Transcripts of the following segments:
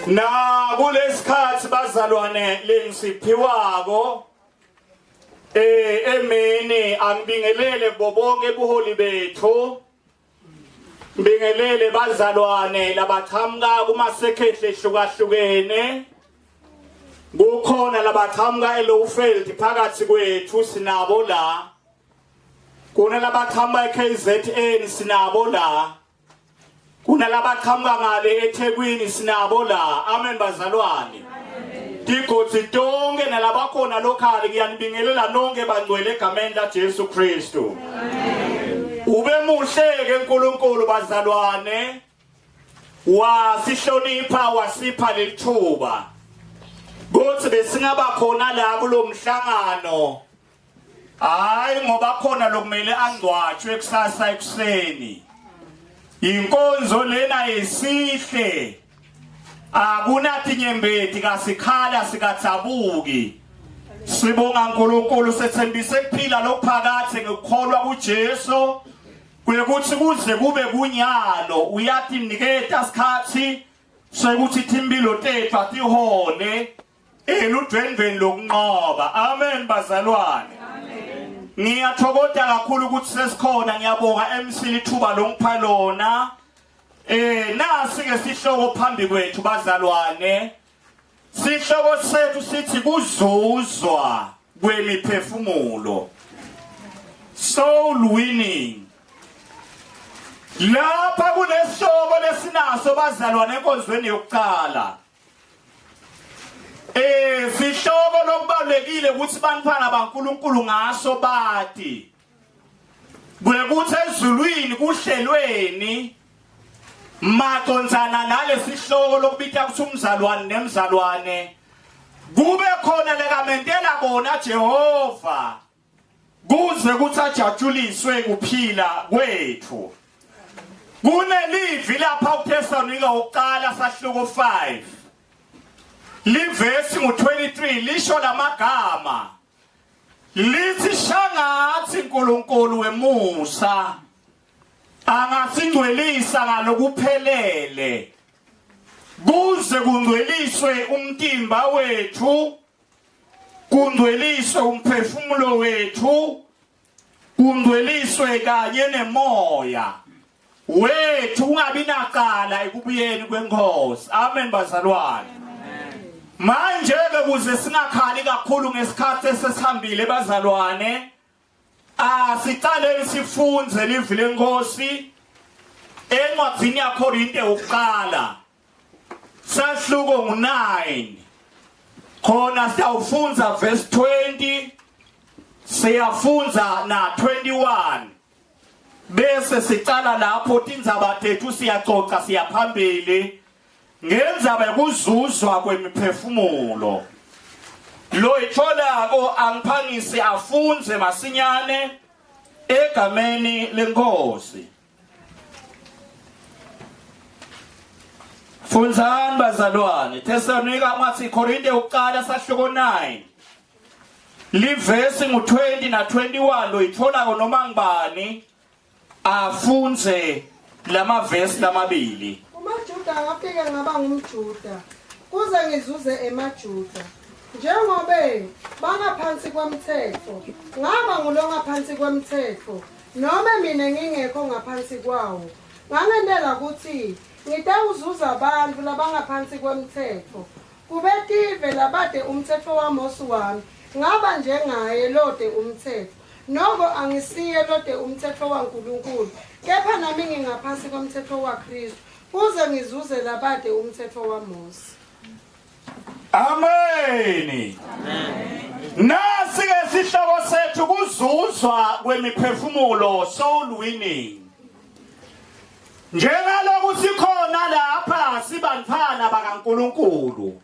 Na kulesikhathi bazalwane lengisiphiwako eh emini angibingelele kubo bonke buholi bethu. Ngibingelele bazalwane labaqhamuka kumasekhehle ehlukahlukene. Kukhona labaqhamuka eLowveld phakathi kwethu sinabo la. Kunalabaqhamuka eKZN sinabo la. Kunalabaqhamuka ngale eThekwini sinabo la. Amen bazalwane. Tigodzi tonke nalabakhona lokhali ngiyanibingelela nonke bangcwele egameni la Jesu Kristu. Ube muhle ke uNkulunkulu bazalwane. Wasihlonipha wasipha lelithuba. Kuthi besingaba khona la kulomhlangano Hayi ngoba khona lokumele angcwatshwe kusasa ekuseni. Inkonzo lena yesihle. Akunathi nyembeti kasikhala sikathabuki. Sibonga uNkulunkulu sethembise kuphila lokuphakathe ngokukholwa kuJesu. Kuyekuthi kuze kube kunyalo uyatiniketa isikhathi sekuthi impilo tethu atihole eludvendveni lokunqoba amen bazalwane ngiyathokoda kakhulu ukuthi sesikhona ngiyabonga MC lithuba longipha lona eh nasi ke sihloko phambi kwethu bazalwane sihloko sethu sithi kuzuzwa kwemiphefumulo soul winning lapha kunesihloko lesinaso bazalwane enkonzweni yokuqala Eh sihloko lokubalekile ukuthi bantwana baNkuluNkulu ngaso bati kwekuthi ezulwini kuhlelweni macondzana nalesihloko lokubita ukuthi umzalwane nemzalwane kube khona lekamentela kona Jehova kuze kuthi ajatshuliswe kuphila kwethu kunelivi lapha kuThesalonika wokuqala sahluko 5 livesi ngu-23 lisho lamagama lithi shangathi uNkulunkulu wemusa angasingcwelisa ngalokuphelele kuze kungcweliswe umtimba wethu kungcweliswe umphefumulo wethu kungcweliswe kanye nemoya wethu ungabi nacala ekubuyeni kwenkosi amen bazalwane manje ke kuze singakhali kakhulu ngesikhathi esesihambile bazalwane Asiqaleni sifunze livi lenkosi encwadini yaKorinte yokuqala sahluko ngu-9 khona siyawufunza verse 20 siyafunza na 21 bese sicala lapho tindzaba tethu siyacoca siyaphambili ngendzaba yokuzuzwa kwemiphefumulo loyitholako angiphangise afunze masinyane egameni lenkosi Fundzani bazalwane Thesalonika ngathi Korinte yokuqala sahluko 9 Livesi ngu20 na 21 loyitholako noma ngibani Afundze lamavesi lamabili. KumaJuda ngafike ngaba ngumJuda kuze ngizuze emaJuda. Njengobe bangaphansi kwemtsetfo, ngaba ngulongaphansi kwemtsetfo, nome mine ngingekho ngaphansi kwawo. Ngangentela kutsi ngitawuzuza bantfu labangaphansi kwemtsetfo. Kubetive labate umtsetfo waMosi wami, ngaba njengaye lote umtsetfo. Noko angisiye lode umthetfo waNkulunkulu, kepha nami ngingaphasi kwemthetfo waKhristu, kuze ngizuze labade umthetfo waMosi. Amen. Nasi ke sihloko sethu kuzuzwa kwemiphefumulo soul winning. Njengaloku sikhona lapha sibantfwana bakaNkulunkulu.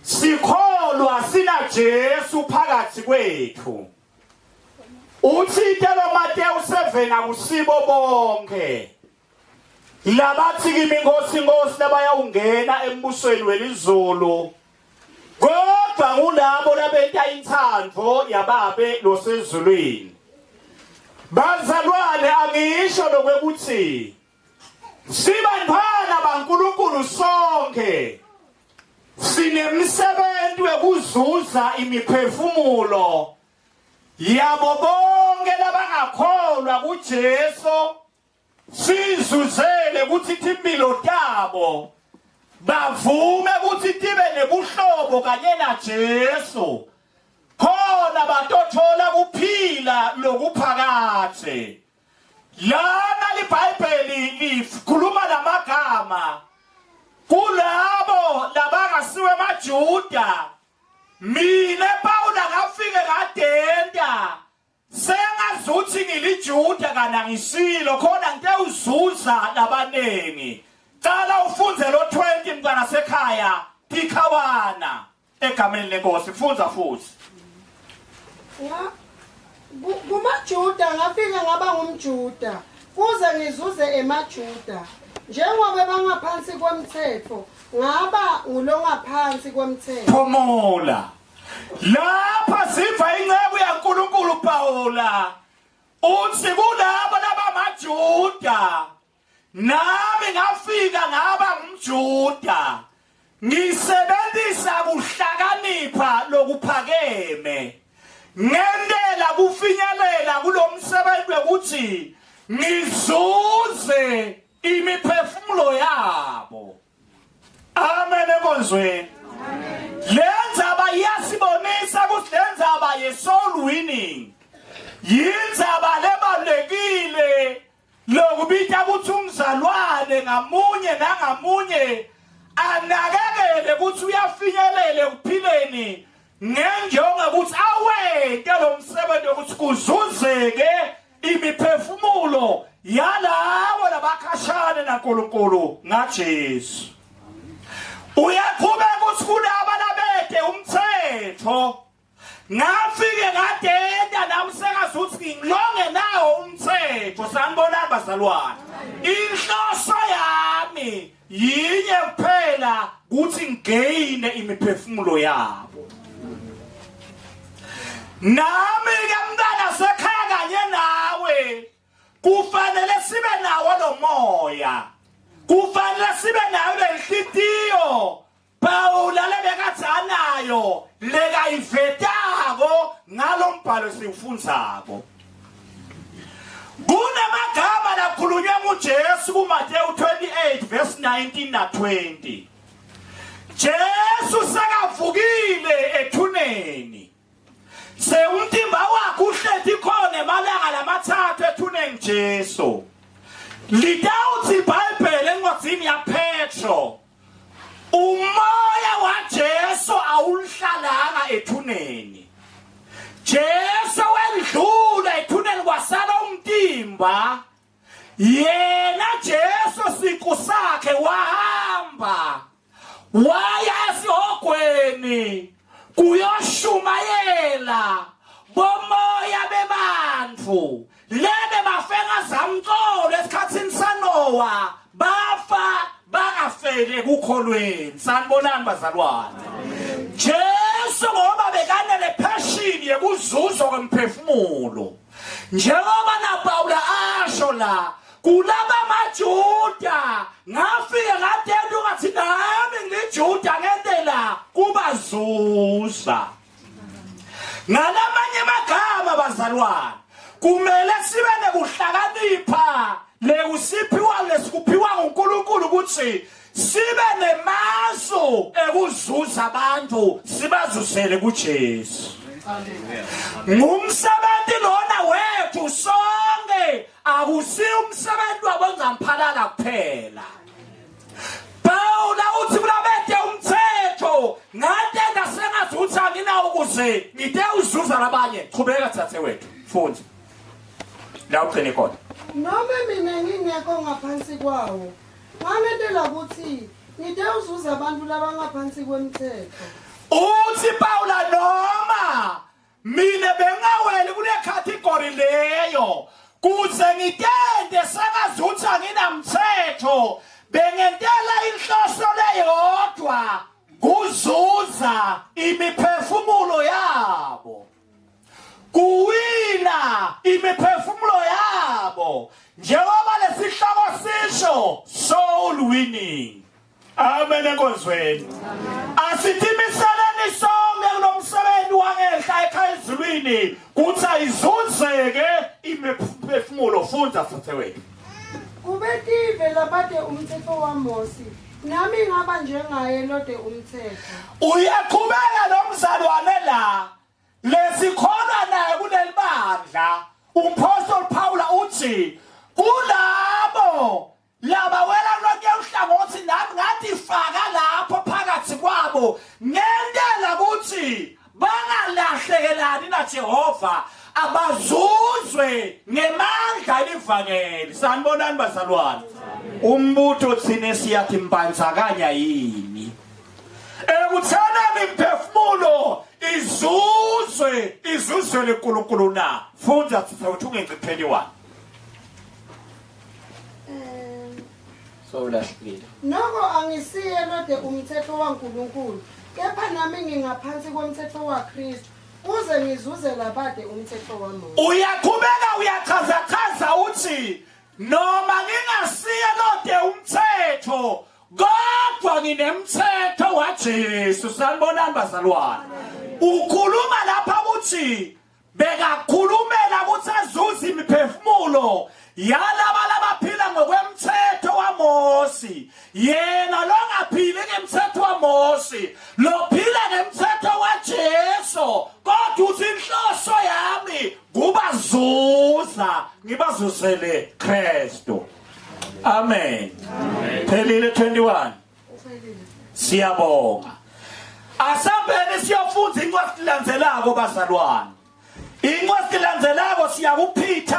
Sikholwa sina Jesu phakathi kwethu. Uthinte lo Mateyu 7 akusibo bonke. Labathi kimi Nkosi Nkosi labayawungena embusweni welizulu. Kodwa ngulabo labenta intsandvo yababe losezulwini. Bazalwane angisho lokwekuthi. Sibantwana baNkulunkulu sonke. Sinemsebenzi wekuzuza imiphefumulo yabo bonke labangakholwa kuJesu sizuzele ukuthi timpilo tabo bavume ukuthi tibe nebuhlobo kanye naJesu khona batothola kuphila lokuphakathe. Lana liBhayibheli likhuluma lamagama kulabo labangasiwe emaJuda. Mina Pawula ngafike ngadenta sengazuthi ngiliJuda kana ngisilo khona ngitewuzuza labaningi. Cala ufunze lo 20 mntwana sekhaya tikhawana egameni lenkosi fundza futhi. KumaJuda ngafika ngaba ngumJuda kuze ngizuze emaJuda njengoba bangaphansi komthetho ngaba ngulongaphansi komthetho. Phumula. Lapha siva inceku yaNkulunkulu Pawula uthi kulabo labamaJuda nami ngafika ngaba ngumJuda ngisebenzisa kuhlakanipha lokuphakeme ngendela kufinyelela kulomsebenzi wekuthi ngizuze imiphefumulo yabo. Amen enkonzweni. Le ndzaba iyasibonisa ukuthi le ndzaba ye-soul winning yindzaba lebalulekile lokubita ukuthi umzalwane ngamunye nangamunye anakekele ukuthi uyafinyelela ekuphileni ngenjongo ukuthi awente lo msebenzi wokuthi kuzuzeke imiphefumulo yalabo labakhashane naNkulunkulu ngaJesu. Uyaqhubeka ukuthi kulaba labede umthetho ngafike ngadenda nami sengazuthi ngilonge nawo umthetho. Sanibonani bazalwane, inhloso yami yinye kuphela ukuthi ngigeyine imiphefumulo yabo. Nami ke mntana sekhaya kanye nawe kufanele sibe nawo lo moya, kufanele sibe nayo lenhlitiyo Pawula lebekathi anayo lekayivetako ngalombhalo siwufundzako. Kunamagama lakhulunywe nguJesu kuMateyu 28 verse 19 na 20. Jesu sekavukile ethuneni. Sewumtimba wakhe uhleti khona emalanga lamathathu ethuneni Jesu. Litawuthi iBhayibheli encwadzini yaPetro umoya waJesu awuhlalanga ethuneni. Jesu wendlula ethuneni kwasala umtimba. Yena Jesu siqu sakhe wahamba waya esihogweni kuyoshumayela bomoya bebantfu lebe bafeka zamcolo esikhathini saNowa bafa bangafeli ekukholweni. Sanibonani bazalwane. Jesu ngoba bekanele passion yekuzuzwa kwemphefumulo njengoba naPawula asho la kulaba maJuda ngafike ngatenta ungathi nami ngiliJuda ngentela kubazuza. Ngalamanye amagama bazalwane kumele sibe nekuhlakanipha lekusiphiwa lesikuphiwa nguNkulunkulu ukuthi sibe nemasu ekuzuza abantu sibazuzele kuJesu. Ngumsebenzi lona wethu sonke, akusiyo umsebenzi wabongcamphalala kuphela. Pawula uthi kulabede umthetho ngatenda sengathi anginawo ukuze ngide uzuza labanye. Qhubeka thathe wethu fundi la ugcine khona. Noma mina ngingekho ngaphansi kwawo, nganentela ukuthi ngide uzuza abantu labangaphansi kwemthetho. Uthi Pawula noma mina bengaweli kule category leyo kuze ngitende sengazuthi anginamthetho bengentela inhloso leyodwa kuzuza imiphefumulo yabo kuwina imiphefumulo yabo njengoba lesi sihloko sisho soul winning. Amen enkonzweni. Asitimiseleni sonke kulomsebenzi wangenhla ekhaya ezulwini kuthi ayizuzeke imiphefumulo fundza sithe wethu. Kubetive labade umthetho waMosi nami ngaba njengaye lode umthetho. Uyaqhubeka lo mzalwane la lesikholwa naye kuleli bandla umphostoli Paula uthi kulabo labawela lonke uhlangothi nami ngathi faka lapho phakathi kwabo ngentela ukuthi bangalahlekelani naJehova abazuzwe ngemandla elivangeli sanibonani bazalwane umbutho thina siyathi mbandzakanya yini ekuthanani imphefumulo izuzwe izuzwe leNkulunkulu na funda sithe uthi ungencipheli wani So ulahlekile. Noko angisiye lode umthetho waNkulunkulu, kepha nami ngingaphansi komthetho waKristu, kuze ngizuze labade umthetho waMose. Uyaqhubeka uyachazachaza uthi noma ngingasiye lode umthetho kodwa nginemthetho waJesu. Sanibonani bazalwane. Ukhuluma lapha ukuthi bekakhulumela ukuthi azuze imiphefumulo yalaba labaphila ngokwemthetho waMosi yena longaphili ngemthetho waMosi lophila ngemthetho waJesu kodwa uthi inhloso yami kubazuza ngibazuzele Kristu amen phelile 21 Siyabonga. Asambeni siyofunda incwadi landzelako bazalwane. Incwadi landzelako siyakuphitha.